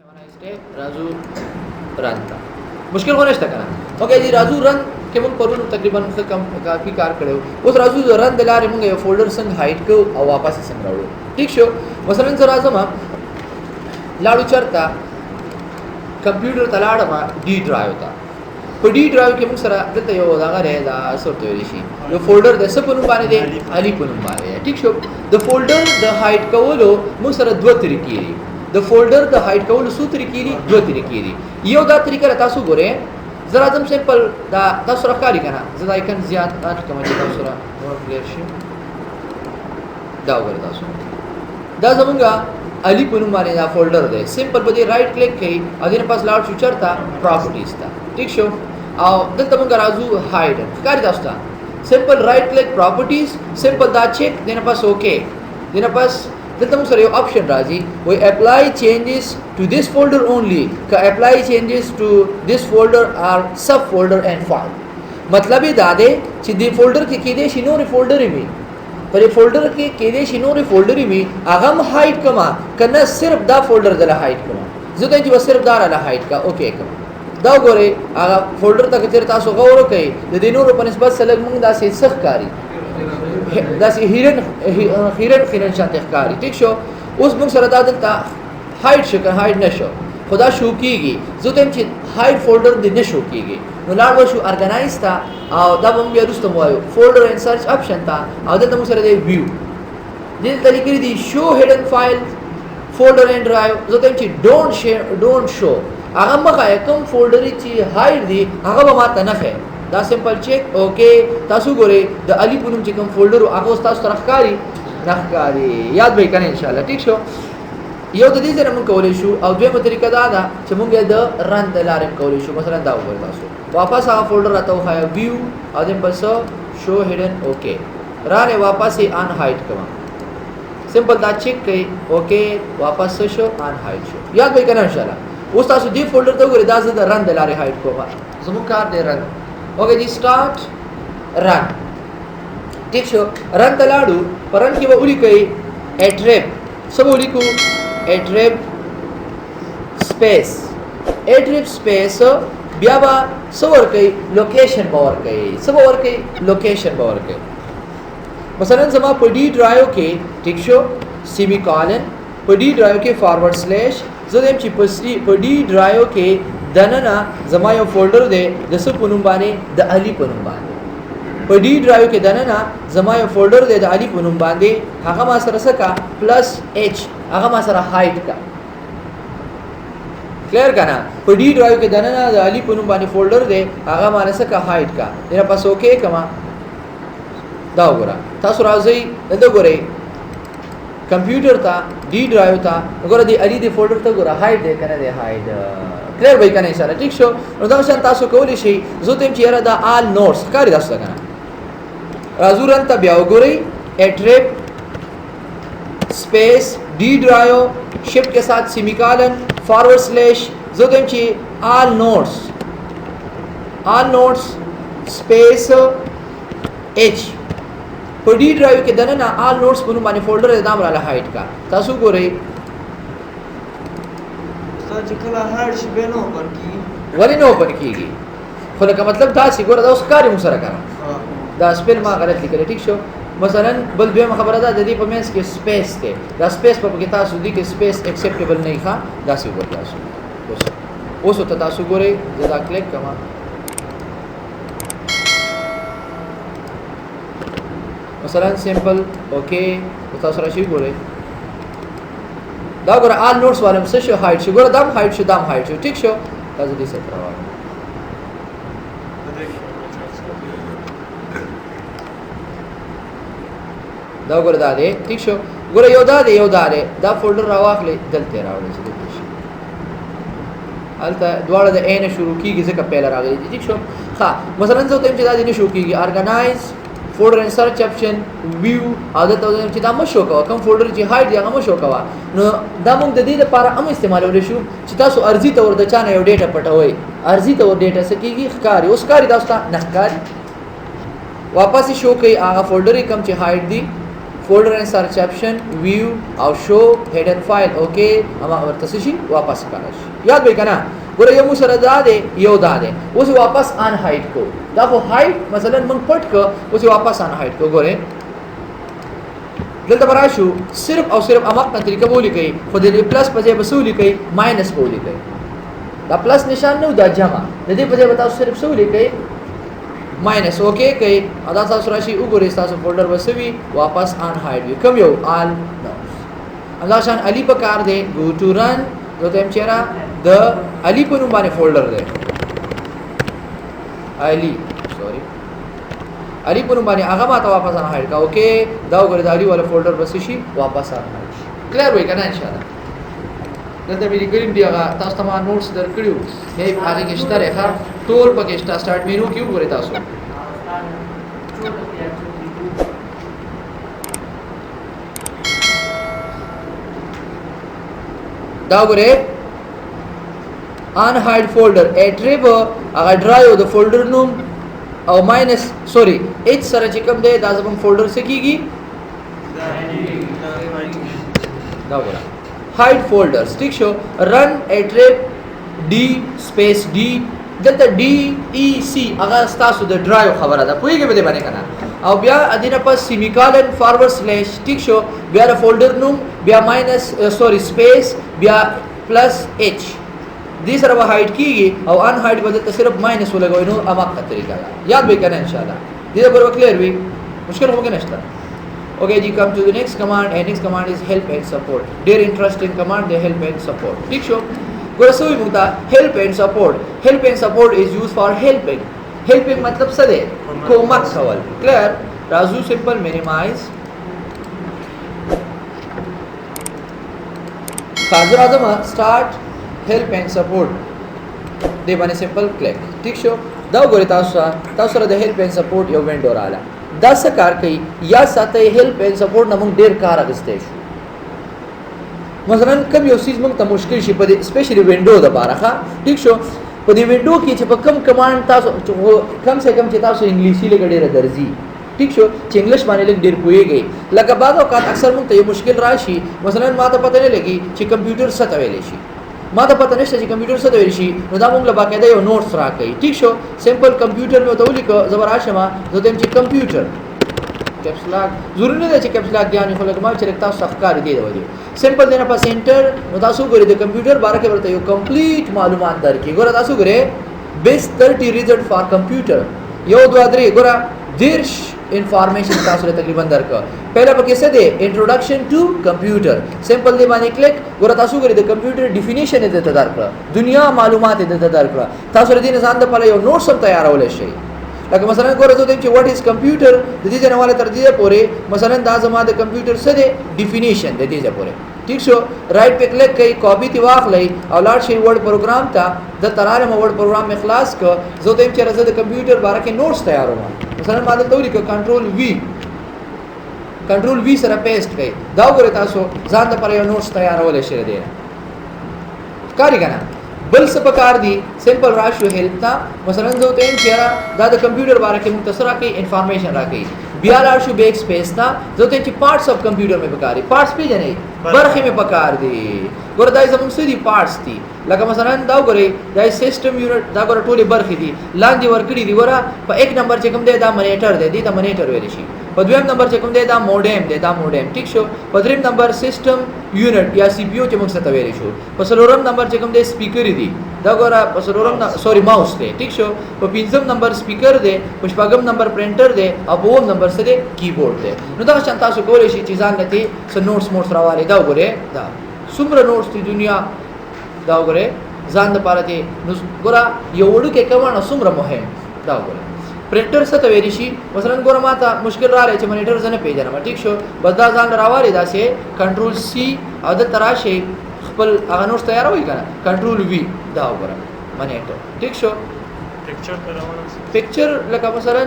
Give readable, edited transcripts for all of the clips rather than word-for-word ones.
راځو run ته. مشکل خو نشته کنه؟ okay جی، راځو run کې. مونږ پرون تقریبا څه کم کافي کار کړو. اوس راځو د run د لارې مونږ یو folder څنګه hide کو او واپس څنګه راوړو. ټیک شو؟ مثلا زه راځم، لاړو چرته کمپیوټر ته لاړم، D drive ته. په D drive کې موږ سره دلته یو دغه دی، دا څه ورته ویلی شي، یو folder د څه په نوم باندې دی؟ علي په نوم باندې دی. ټیک شو؟ د folder د hide کولو موږ سره دوه طریقې دي. د folder د hide کولو څو طریقې دي؟ دوه طریقې دي. یو دا طریقه را تاسو ګورئ. زه راځم simple، دا تاسو سره ښکاري که نه؟ زه دا icon زیات غټ کوم چې تاسو سره نور clear شي. دا وګورئ تاسو، دا زمونږ علي په نوم باندې دا folder دی. simple په دې right click کوي او دې نه پس لاړ شو چرته؟ properties ته. ټیک شو؟ او دلته مونږ راځو hide. ښکاري تاسو ته؟ simple right click، properties، simple دا چیک، دې نه پس okay. دې نه پس دلته موږ سره یو option راځي، وای apply changes to this folder only که apply changes to this folder or sub folder and file. مطلب یې دا دی چې دې folder کې کېدای شي نورې folder وي، په دې folder کې کېدای شي نورې folder وي، هغه هم hide کما که نه صرف دا folder دله hide کما. زه ته چې بس صرف دا راله hide کا، okay کما. دا وګورئ، هغه folder ته که چېرې تاسو غور وکړئ، د دې نورو په نسبت څه لږ موږ داسې څه ښکاري، داسې هیرن خیرن خیرن شانته ښکاري. ټیک شو؟ اوس موږ سره دا دلته hide شو که hide نه شو؟ خو دا شو کیږي. زه ته چې hide folder دې نه شو کیږي، نو لاړ وشو organize ته، او دا به موږ بیا وروسته وایو، folder and search option ته، او دلته موږ سره دی view. دلته لیکلي دي show hidden file، folder and drive. زه ته چې don't share، don't show، هغه مخه کوم folder چې hide دی هغه به ماته نه ښیي. دا simple check، okay. تاسو ګورئ، د علي په نوم چې کوم folder هغه اوس تاسو سره ښکاري؟ نه ښکاري. یاد به یې کنه ان شاء الله. ټیک شو؟ یو د دې سره موږ کولی شو، او دویمه طریقه دا ده چې موږ یې د run د لارې هم کولی شو. مثلا دا وګورئ تاسو، واپس هغه folder راته وښایه، view او دې پس show hidden، okay. راغی، واپس یې unhide کوم. simple دا چیک کړئ، okay، واپس شو، unhide شو. یاد به یې کنه ان شاء الله. اوس تاسو دې folder ته وګورئ، دا زه د run د لارې hide کوم. زموږ کار دی run. okay جی، start run. ټیک شو؟ run ته لاړو. په run کې به ولیکئ attrib. څه به ولیکو؟ attrib space، attrib space، بیا به څه ورکوي؟ location به ورکوي. څه به ورکوي؟ location به ورکوي. مثلا زما په D drive کې، ټیک شو، semicolon، په D drive کې forward slash. زه وایم چې په D drive کې دننه زما یو folder دی، د څه په نوم باندې؟ د علي په نوم باندې. په D drive کې دننه زما یو folder دی د علي په نوم باندې، هغه ما سره څه کا؟ plus H، هغه ما سره hide کا. clear کنه؟ په D drive کې دننه د علي په نوم باندې folder دی، هغه ما څه کا؟ hide کا. دغه پس okay کما. دا وګوره تاسو، راځئ دلته ګورئ، کمپیوټر ته، D drive ته وګوره، دی علي دی folder ته ګوره، hide دی کنه دی hide؟ clear به کنه ان شاء الله. ټیک شو؟ نو دا شان تاسو کولی شئ. زه ته چې یاره دا all notes ښکاري تاسو ته کنه؟ راځو run ته، بیا وګورئ، attrib space D drive، shift کے ساتھ semicolon، forward slash، زه ته چې all notes، all notes space H. په D drive کې دننه all notes په نوم باندې folder دی، دا راله hide کا. تاسو ګورئ. استاد، چې کله hide شي بیا نه open کیږي؟ ولې نه open کیږي؟ خو لکه مطلب داسې ګوره، دا اوس ښکاري موږ سره کنه؟ دا spell ما غلط لیکلی. ټیک شو؟ مثلا بل دویمه خبره ده، د دې په منځ کې space دی، دا space په کې تاسو دي کې space acceptable نه ښه. داسې وګورئ تاسو، اوس اوس ته تاسو ګورئ، زه دا کلیک کوم. مثلا simple okay، تاسو راشي ګورئ، دا ګوره، all notes والم څه شو؟ hide شو. ګوره، دام hide شو، دام hide شو. ټیک شو؟ تاسو دې څه راوړئ. په دې کې دا وګوره، دا دی. ټیک شو؟ ګوره، یو دا دی، یو دا دی. دا folder راواخلې، دلته راوړئ چې دلته شي. هلته دواړه د A نه شروع کیږي، ځکه پیله راغلي دي. ټیک شو؟ ښه، مثلا زه ته چې دا دې نه شروع کیږي، organize، folder and search option، view، او دلته وایم چې دا مه شو کوه، کوم folder چې hide دی هغه مه شو کوه. نو دا موږ د دې لپاره هم استعمالولی شو چې تاسو ارزي طور د چا نه یو data پټوئ، ارزي طور data څه کیږي؟ ښکاري. اوس ښکاري تاسو ته؟ نه ښکاري. واپس شو کوي هغه folder کوم چې hide دی، فولډر اینڈ سرچ اپشن ویو او شو هیډن فایل اوکې اما ورته څه شي واپس کړه شي. یاد وای کنه؟ ګوره یو مو سره دا دی یو دا دی، اوس واپس ان هایډ کو. دا خو هایډ مثلا موږ پټ کو، اوس واپس ان هایډ کو. ګوره دلته راشو صرف او صرف اماقه طریقه بولی کوي، خو د پلس په ځای به څه ولیکئ؟ ماینس به ولیکئ. دا پلس نشان نه، دا جمع، د دې په ځای به تاسو صرف څه ولیکئ؟ ماینس. اوکې کوي او دا تاسو راشي وګورئ تاسو فولډر به څه وي؟ واپس ان هایډ وي. کوم یو؟ آل نوټس. الله شان علی په کار دی، ګو ټو رن، زه ته چیرې د علی په نوم باندې فولډر دی، علی سوري علی په نوم باندې هغه ما ته واپس ان هایډ کا. اوکې دا وګوره د علی والا فولډر بس شي واپس ان هایډ شي. کلیر وای کنه؟ ان شاء الله دلته مې لیکلي دي، هغه تاسو ته ما نوټس درکړیو، نه هغه کې شته ښه ټول پکې شته. سٹارټ مینو کې وګورئ تاسو. دا وګورئ ان هایډ فولډر اټریب هغه ډرایو د فولډر نوم او ماینس سوري اچ سره چې کوم دی دا زموږ فولډر څه کیږي؟ دا وګوره هایډ فولډرز. ټیک شو. رن اټریب ډي سپیس ډي، دلته ډي ای سی هغه ستاسو د ډرایو خبره ده، پوهیږئ په دې باندې که نه؟ او بیا دې نه پس سیمیکالن فارورډ سلیش. ټیک شو. بیا د فولډر نوم، بیا ماینس سوري سپیس، بیا پلس اچ، دې سره به هایډ کیږي او ان هایډ به دلته صرف ماینس ولګوئ. نو اماقه طریقه ده، یاد به کنه ان شاء الله. دې به کلیر وي، مشکل خو کې نشته. Okay ji, come to the next command and next command is help and support. Dear interesting command the help and support. ٹھیک شو. ګوره څه وایي موږ ته؟ Help and support. Help and support is used for helping. Helping مطلب څه دی؟ کومک کول. کلیر. راځو سمپل مینیمایز. حاضر راځم سٹارټ هیلپ اینڈ سپورټ دې باندې سمپل کلیک. ٹھیک شو. دا وګورئ تاسو، تاسو سره د هیلپ اینڈ سپورټ یو وینډو رااله. دا څه کار کوي؟ یا ساته هیلپ اینڈ سپورټ نه موږ ډیر کار اخیستی شو. مثلا کوم یو څیز موږ ته مشکل شي په دې سپیشلی وینډو د پاره، ښه ټیک شو، په دې وینډو کې چې په کم کمانډ تاسو کم سے کم چې تاسو انګلیسي لږ ډېره درځي، ټیک شو، چې انګلیش باندې لږ ډېر پوهېږئ، لکه بعض اوقات اکثر موږ ته یو مشکل راشي. مثلا ما ته پته نه لګي چې کمپیوټر څه ته ویلی شي، ما ته پته نشته چې کمپیوټر څه ته ویل شي، نو دا موږ له باقاعده یو نوټس راکوي. ټیک شو. سمپل کمپیوټر مې ورته ولیکه، زه به راشم، زه ورته وایم چې کمپیوټر کیپس لاک، ضروري نه ده چې کیپس لاک دی، خو لږ ما چې لږ تاسو ته ښکاري دی د وجې سمپل دی نه پس انټر. نو تاسو وګورئ د کمپیوټر باره کې ورته یو کمپلیټ معلومات درکړي. ګوره تاسو وګورئ بیس 30 ریزلټ فار کمپیوټر، 1 2 3، ګوره 30 انفارمیشن تاسو له تقریبا درکړه. پهله پکې څه دی؟ انټروډکشن ټو کمپیوټر. سمپل دی باندې کلیک. ګوره تاسو وګورئ د کمپیوټر ډیفینیشن یې درته درکړه، دنیا معلومات یې درته درکړه. تاسو له دې نه ځان دپاره یو نوټس هم تیارولی شئ. لکه مثلا ګوره زه وایم چې واټ از کمپیوټر، د دې ځای نه واله تر دې ځایه پورې مثلا دا زما د کمپیوټر څه دی؟ ډیفینیشن د دې ځای پورې. ټیک شو. رائټ پې کلیک کړئ، کاپي ترې واخلئ او لاړ شئ ورډ پروګرام ته. دلته راغلم، ورډ پروګرام مې خلاص کړ. زه ورته وایم چې زه د کمپیوټر باره کې نوټس تیاروم. مثلا ما دلته ولیکه کنټرول وی، کنټرول وی سره پیسټ کړئ. دا وګورئ تاسو ځان دپاره یو نوټس تیارولی شئ. د دې نه ښکاري که نه؟ بل څه پکار دي؟ سمپل راشو هیلپ ته. مثلا زه ورته وایم چې یاره دا د کمپیوټر باره کې موږ ته څه راکوي؟ انفارمیشن راکوي. بیا لاړ شو بیک سپیس ته، زه ورته وایم چې پارټس اف کمپیوټر مې پکار دي. پارټس پېژنئ؟ برخې مې پکار دي. ګوره دا زموږ څه دي؟ پارټس دي. لکه مثلا دا وګورئ دا سیستم یونټ، دا ګوره ټولې برخې دي لاندې ورکړي دي. ګوره په 1 نمبر چې کوم دی دا منیټر دی، دې ته منیټر ویلی شي. په دویم نمبر چې کوم دی دا موډیم دی، دا موډیم. ټیک شو. په دریم نمبر سیستم یونټ یا سی پی یو چې موږ څه ته ویلی شو. په څلورم نمبر چې کوم دی سپیکر دی، دا ګوره په څلورم سوري ماوس دی. ټیک شو. په پنځم نمبر سپیکر دی، په شپږم نمبر پرنټر دی، او په اووم نمبر څه دی؟ کیبورډ دی. نو دغه شان تاسو کولی شئ چې ځان له دې څه نوټس موټس راوالئ. دا وګورئ دا څومره نوټس دي دنیا، دا وګورئ ځان دپاره دی. نو ګوره یو وړوکی کمانه څومره مهم. دا وګورئ پرنټر څه ته ویلی شي؟ مثلا ګوره ما ته مشکل راغلی چې منیټر زه نه پېژنم. ټیک شو. بس دا ځان له راوالئ داسې کنټرول سی او دلته راشئ خپل هغه نوټس تیاروئ که نه، کنټرول وی. دا وګوره منیټر. ټیک شو. پکچر ته روان شئ. پکچر لکه مثلا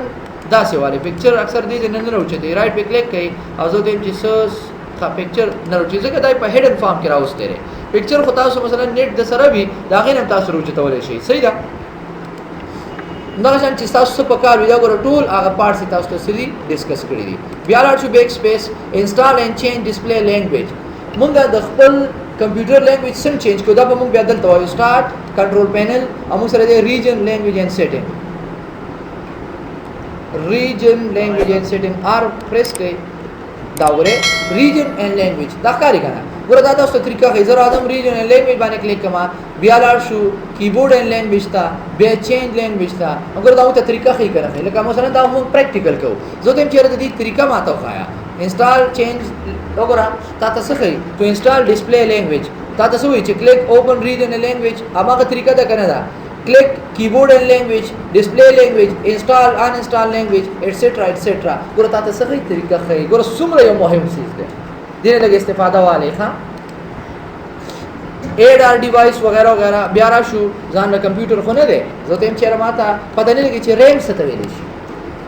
داسې والے پکچر اکثر دې ځای نه نه راوچتوي. رائټ پې کلیک کوي او زه ورته وایم چې څه ښه پکچر نه راوچتوي، ځکه دا یې په هډن فارم کې راوستی دی. پکچر خو تاسو مثلا نېټ د سره وي، د هغې نه هم تاسو راوچتولی شئ. صحیح ده. دغه شان چې تاسو څه پکار وي، دا ګوره ټول هغه پارټس تاسو ته سری ډیسکس کړی دي. بیا لاړ شو بیک سپیس، انسټال اینډ چینج ډیسپلی لینګویج. مونږ د خپل کمپیوټر لینګویج څنګه چینج کړو، دا به مونږ بیا دلته وایو. سٹارټ کنټرول پینل او مونږ سره دی ریجن لینګویج اینډ سیټینګ، ریجن لینګویج اینډ سیټینګ آر پریس کړئ. دا وګوره ریجن اینډ لینګویج دا ښکاري کنه؟ ګوره دا تاسو ته طریقه ښیي. زه راځم ریجن اینډ لینګویج باندې کلیک کوم، بیا لاړ شو کیبورډ اینډ لینګویج ته، بیا چینج لینګویج ته. وګوره دا موږ ته طریقه ښیي کنه؟ لکه مثلا دا موږ پریکټیکل کوو، زه ته چیرې د دې طریقه ماته وښایه. انسټال چینج، وګوره تا ته څه ښیي؟ ټو انسټال ډیسپلی لینګویج. تا ته څه وایي؟ چې کلیک اوپن ریجن اینډ لینګویج، هماغه طریقه ده کنه؟ ده click keyboard and language, display language, install uninstall language, etc etc. ګوره تا ته څه ښیي؟ طریقه ښیي. ګوره څومره یو مهم څیز دی، دې نه لږ استفاده والے. ښه ایډ آر ډیوایس وغیرہ وغیرہ. بیا را شو ځان له کمپیوټر خو نه دی، زه ته هم چیرې ماته پته نه لګي چې ریم څه ته ویلی شي.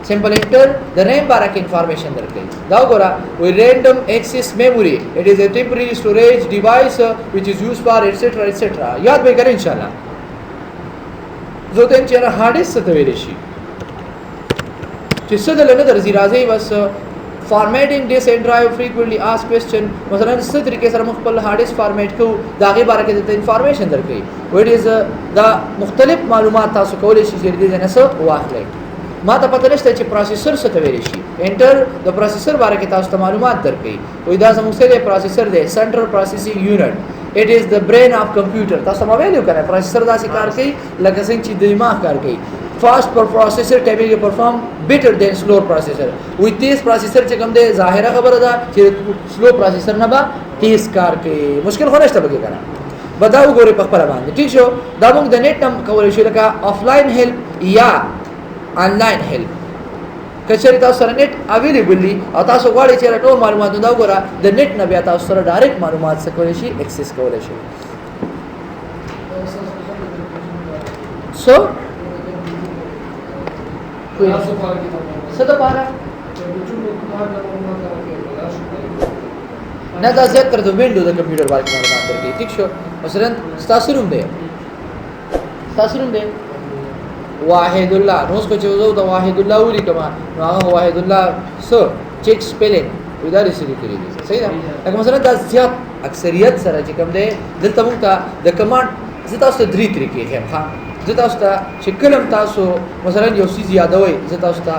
سمپل انټر، د ریم باره کې انفارمیشن درکړي. دا وګوره وی رینډم اکسس میموري، it is a temporary storage device which is used for etc etc. یاد به کړئ ان شاء الله. زه ته هم چیرې هارډ ډیسک څه ته ویلی شي چې څه دله نه درځي، راځي بس. فارمیټینګ ډیسک اینډ ډرایو، فریکوینټلی آسک کوېسچن. مثلا څه طریقې سره موږ خپل هارډ ډیسک فارمیټ کوو، د هغې باره کې درته انفارمیشن درکوي. ویټ از دا مختلف معلومات تاسو کولی شئ چې دې ځای نه څه واخلئ. ما ته پته نشته چې پروسیسر څه ته ویلی شي. انټر، د پروسیسر باره کې تاسو ته معلومات درکوي. وایي دا زموږ څه دی؟ پروسیسر دی، سنټرل پروسیسینګ یونټ، it is the brain of computer. تاسو ما ویلو کنه پروسیسر داسې کار کوي لکه څنګه چې دماغ کار کوي. Fast per processor typically perform better than slow processor. وی تیز پروسیسر چې کوم دی، ظاهره خبره ده چې سلو پروسیسر نه به تیز کار کوي، مشکل خو نشته پکې کنه؟ به دا وګورئ په خپله باندې. ټیک شو؟ دا موږ د نت هم کولی شو، لکه آفلاین هیلپ یا آنلاین هیلپ. که چېرې تاسو سره نت اویلیبل وي او تاسو غواړئ چې نور معلومات، دا وګوره د نت نه بیا تاسو سره ډایرکټ معلومات څه کولی شي؟ اکسس کولی شي. سو څه دپاره نه، دا زیات تر د وینډو د کمپیوټر باندې معلومات درکوي. ټیک شو؟ مثلا ستاسو نوم دی، ستاسو نوم دی واحد الله، نو اوس که چې زه د واحد الله ولیکم، نو هغه واحد الله څه چیک سپیلینګ وي، دا داسې لیکلي دي. صحیح ده؟ لکه مثلا دا زیات اکثریت سره چې کوم دی، دلته موږ ته د کمانډ، زه تاسو ته درې طریقې ښیم. ښه، زه تاسو ته چې کله هم تاسو مثلا یو څیز یادوئ، زه تاسو ته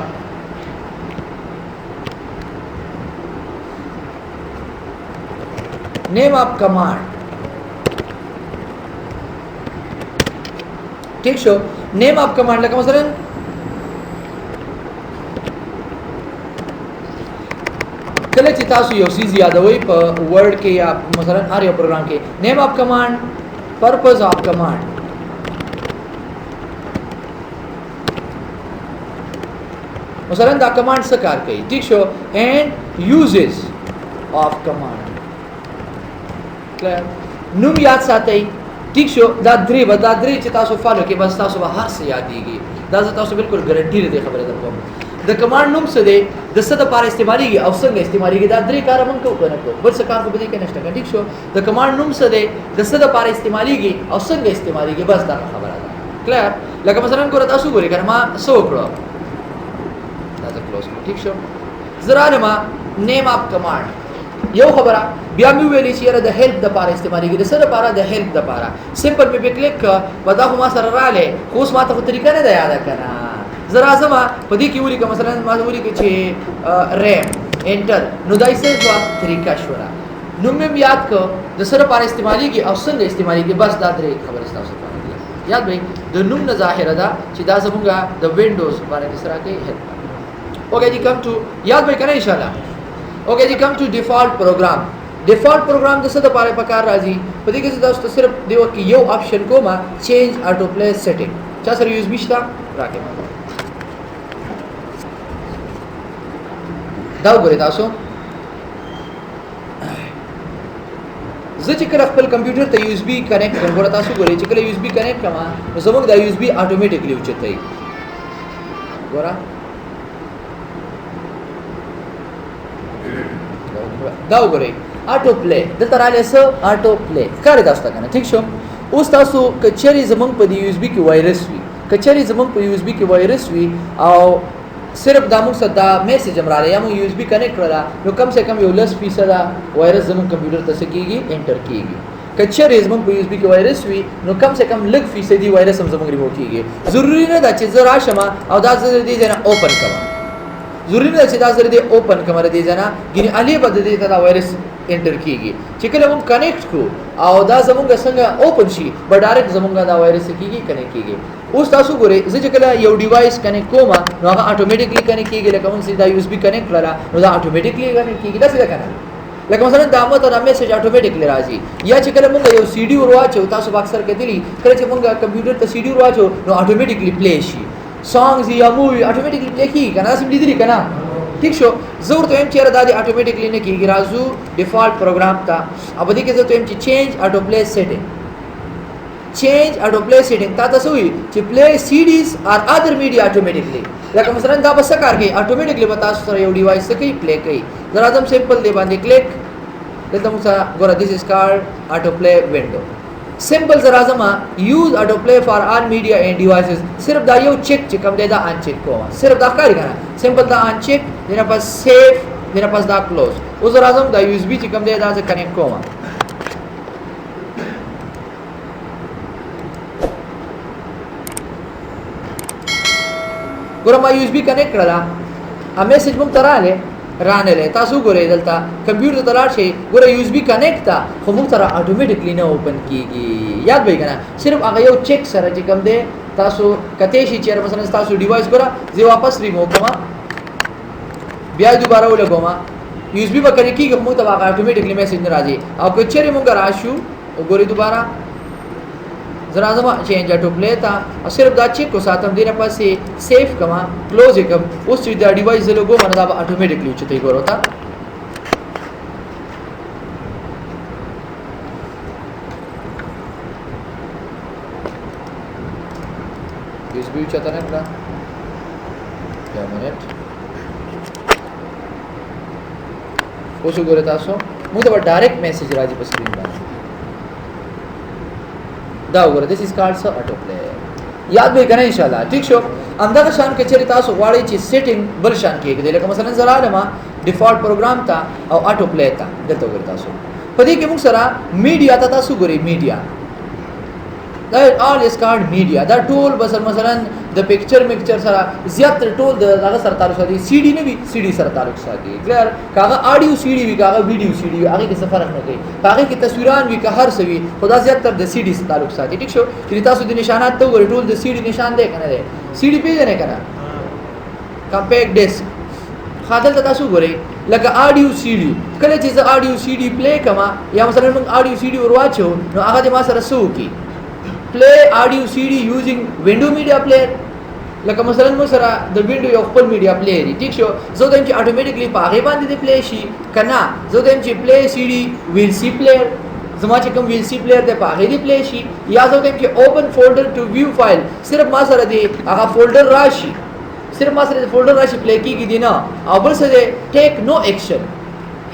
name of command. ٹھیک شو؟ نیم اف کمانډ، لکه مثلا کله چې تاسو یو څیز یادوئ په ورډ کې یا مثلا هر یو پروګرام کې، نیم اف کمانډ، پرپز اف کمانډ. مثلا دا کمانډ څه کار کوي، ٹھیک شو، اینڈ یوزز اف کمانډ. نوم یاد ساتئ. ٹھیک شو؟ دا درې به، دا درې چې تاسو فالو کې، بس تاسو به هر څه یادېږي. دا زه تاسو بالکل ګارنټي لري خبره در کوم. د کمانډ نوم څه دی، د څه دپاره استعمالېږي او څنګه استعمالېږي، دا درې کاره مونږ کوو که نه کوو؟ بل څه کار خو په دې کې نشته که؟ ټیک شو؟ د کمانډ نوم څه دی، د څه دپاره استعمالېږي او څنګه استعمالېږي، بس دا خبره ده. کلیر؟ لکه مثلا ګوره تاسو ګورئ که نه، ما څه وکړو، دا زه کلوز کړم. ټیک شو؟ زه رالم نیم اف کمانډ، یو خبره بیا مې ویلې چې یاره د هیلپ دپاره استعمالېږي. د څه دپاره؟ د هیلپ دپاره. سمپل مې پې کلیک کړ، به دا خو ما سره راغلی، خو اوس ما ته خو طریقه نه ده یاده که نه؟ زه راځم په دې کې ولیکم، مثلا ما ولیکم چې ریم، انټر، نو دا یې څه شوه؟ طریقه شوه. نوم مې هم یاد کړ، د څه لپاره استعمالېږي او څنګه استعمالېږي، بس دا درې خبرې ستاسو لپاره دي. یاد به د نوم نه ظاهره ده چې دا زمونږ د وینډوز باره کې سره کوي هیلپ. اوکې جی، کم ټو یاد به کنه ان شاء الله. اوکې جی، کم ټو ډیفالت پروګرام. ډیفالت پروګرام د څه لپاره پکار راځي؟ په دې کې زه تاسو ته صرف دی وخت کې یو آپشن کوم، چینج آټو پلی سیټینګ. چا سره یو اس بي شته راکړئ، دا وګورئ تاسو. زه چې کله خپل کمپیوټر ته یو اس بي کنیکټ کړم، ګوره تاسو ګورئ چې کله یو اس بي کنیکټ کړم، نو زموږ دا یو اس بي اتوماتیکلی اوچتوي. ګوره دا وګورئ، آټو پلی دلته راغلی. څه آټو پلی ښکاري تاسو ته که نه؟ ټیک شو؟ اوس تاسو که چېرې زموږ په دې یو اس بي کې وایرس وي، کچری زمونږ په یو اس بي کې وایرس وي او صرف دا موږ سره دا میسج هم راغلی یا موږ یو اس بي کنیکټ کړله، نو کم سے کم یو 10% وایرس زمونږ کمپیوټر ته څه کېږي؟ انټر کېږي. که چېرې زمونږ په یو اس بي کې وایرس وي نو کم سے کم لږ فیصدي وایرس هم زمونږ ریموو کېږي. ضروري نه ده چې زه راشم او دا زه د دې ځای نه اوپن کړم، ضروري نه ده چې دا زه دې اوپن کړم د دې ځای نه، ګینې الې به د دې ته دا وایرس انټر کېږي. چې کله موږ کنیکټ کړو او دا زمونږ څنګه اوپن شي، به ډایرکټ زمونږ دا وایرس کېږي، کنیکټ کېږي. اوس تاسو ګورئ، زه چې کله یو ډیوایس کنیکټ کوم نو هغه اتوماتیکلی کنیکټ کېږي. لکه موږ چې دا یو اس بي کنیکټ کړله نو دا اتوماتیکلی کنیکټ کېږي، داسې ده که نه؟ لکه مثلا دا ماته دا میسج اتوماتیکلی راځي. یا چې کله موږ یو سی ډي ور واچو، تاسو به اکثر کتلي کله چې موږ کمپیوټر ته سی ډي ور واچو نو اتوماتیکلی پلی شي، سانګز یا مووي اتوماتیکلی پلی کېږي که نه؟ داسې مې لیدلي که نه؟ ټیک شو. زه ورته وایم چې یاره دا دې اتوماتیکلی نه کېږي، راځو ډیفالټ پروګرام ته او په دې کې زه ورته وایم چې چینج اټو پلی سیټینګ، چینج اټو پلی سیټینګ. تا ته څه وایي چې پلی سی ډیز ار ادر میډیا اتوماتیکلی. لکه مثلا دا به څه کار کوي؟ اتوماتیکلی به تاسو سره یو ډیوایس څه کوي؟ پلی کوي. زه راځم سمپل دی باندې کلیک، دلته موږ سره ګوره دیس از کالډ اټو پلی وینډو. سمپل زه راځم یوز اټو پلی فار آل میډیا اینډ ډیوایسز، صرف دا یو چیک چې کوم دی دا ان چیک کوم، صرف دا ښکاري که نه؟ سمپل دا ان چیک، دې نه پس سیف، دې نه پس دا کلوز. اوس زه راځم دا یو اس بي چې کوم دی دا زه کنیکټ کوم. ګوره ما یو اس بي کنیکټ کړله، ا میسج مونږ ته راغلی رانه تاسو ګورئ دلته کمپیوټر ته لاړ شئ، ګوره یو اس بي کنیکټ ته خو مونږ سره اتوماتیکلی نه اوپن کیږي، یاد به یې که نه؟ صرف هغه یو چیک سره چې کوم دی تاسو کتی شئ چې مثلا تاسو ډیوایس ګوره زه واپس ریموو کړم بیا دوباره ولګوم، یو اس بي به کنیکټ کیږي خو مونږ ته به هغه اتوماتیکلی میسج نه راځي. او که چېرې مونږ راشو وګورئ دوباره زه راځم چینج اټو پلی ته او صرف دا چیک وساتم، دې نه پس یې سیف کړم کلوز یې کړم. اوس چې دا ډیوایس زه لګوم نو دا به اتوماتیکلی اوچتوي. ګورو ته یو اس بي اوچته نه کړه، یو منټ. اوس وګورئ تاسو موږ ته به ډایرکټ میسج راځي په سکرین باندې. دا وګوره دیس از کالډ اټو پلی، یاد به یې که نه ان شاء الله. ټیک شو. همدغه شان که چېرې تاسو غواړئ چې سیټینګ بل شان کېږدئ، لکه مثلا زه راغلم ډیفالټ پروګرام ته او اټو پلی ته، دلته وګورئ تاسو په دې کې موږ سره میډیا ته تاسو ګورئ، میډیا دا آل از کالډ میډیا. دا ټول بس مثلا د پکچر میکچر سره زیات تر ټول د هغه سره تعلق ساتي، سی ډي نه وي سی ډي سره تعلق ساتي. کلیر؟ که هغه آډیو سی ډي وي که هغه ویډیو سی ډي وي هغې کې څه فرق نه کوي، که هغې کې تصویران وي که هر څه وي، خو دا زیات تر د سی ډي سره تعلق ساتي. ټیک شو؟ چې تاسو د نشانات ته وګورئ ټول د سی ډي نشان دی که نه دی؟ سی ډي پېژنئ که نه؟ کمپیکټ ډیسک. ښه دلته تاسو وګورئ لکه آډیو سی ډي، کله چې زه آډیو سی ډي پلی کړم یا مثلا موږ آډیو سی ډي ور واچو نو هغه دې ما سره څه وکړي؟ پلی آډیو سی ډي یوزینګ وینډو میډیا پلیر. لکه مثلا موږ سره د وینډو یو خپل میډیا پلیر دی. ټیک شو؟ زه وایم چې اتوماتیکلی په هغې باندې دې پلی شي که نه؟ زه وایم چې پلی سی ډي ویل سی پلیر، زما چې کوم ویل سی پلیر دی په هغې دې پلی شي. یا زه وایم چې اوپن فولډر ټو ویو فایل، صرف ما سره دې هغه فولډر راشي، صرف ما سره دې فولډر راشي پلی کېږي دی نه. او بل څه دی ټیک نو اکشن،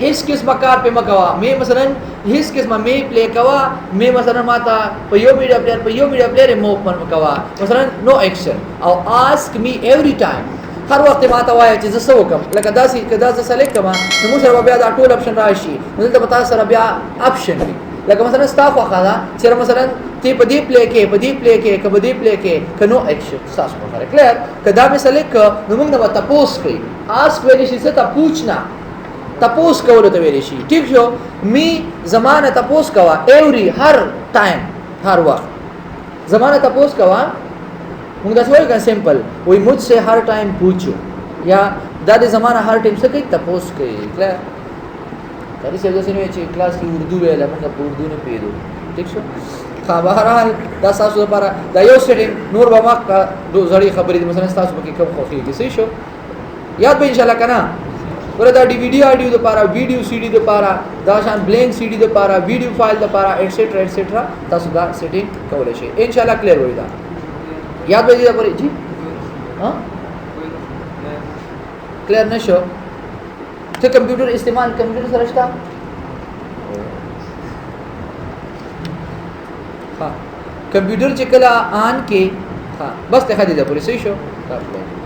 هیڅ قسمه کار پې مه کوه. مې مثلا هیڅ قسمه مې پلی کوه، مې مثلا ما ته په یو میډیا پلیر په یو میډیا پلیر مې اوپن مه کوه، مثلا نو اکشن. او آسک می ایوری ټایم، هر وخت ما ته وایه چې زه څه وکړم. لکه داسې که دا زه سلیکټ کړم نو موږ سره به بیا دا ټول اپشن راشي، نو دلته به تاسو سره بیا اپشن وي. لکه مثلا ستا خوښه ده چې مثلا ته په دې پلی کې په دې پلی کې که په دې پلی کې که نو اکشن ستاسو خوښه ده. کلیر؟ که دا مې سلیکټ کړ نو موږ نه به تپوس کوي. آسک ویلی شي څه ته؟ پوچنا، تپوس کولو ته ویلی شي. ټیک شو؟ می زمانه تپوس کوه ایوری، هر ټایم، هر وخت زمانه تپوس کوه. موږ داسې وایو که سمپل وایي مجھ سے هر ټایم پوچو، یا دا د زمانه هر ټایم څه کوي؟ تپوس کوي. کلیر؟ قاري صاحب داسې نه وایي چې کلاس کې اردو ویله موږ په اردو نه پوهېدو. ټیک شو؟ ښه، بهرحال دا ستاسو لپاره دا یو سیټینګ، نور به ما زړې خبرې دي، مثلا ستاسو پکې کم خوښېږي. صحیح شو؟ یاد به انشاءالله که نه؟ ګوره دا ډي وي ډي آډیو دپاره، ویډیو سی ډي دپاره، دا شان بلینک سی ډي دپاره، ویډیو فایل دپاره، ایټسټرا ایټسټرا تاسو دا سیټینګ کولی شئ انشاءالله. کلیر وایي دا یاد به دې پورې جی؟ ها کلیر نه شو؟ ته کمپیوټر استعمال کمپیوټر سره شته؟ ها کمپیوټر چې کله آن کې ها، بس ته خدي د پولیس شو، دا پلان.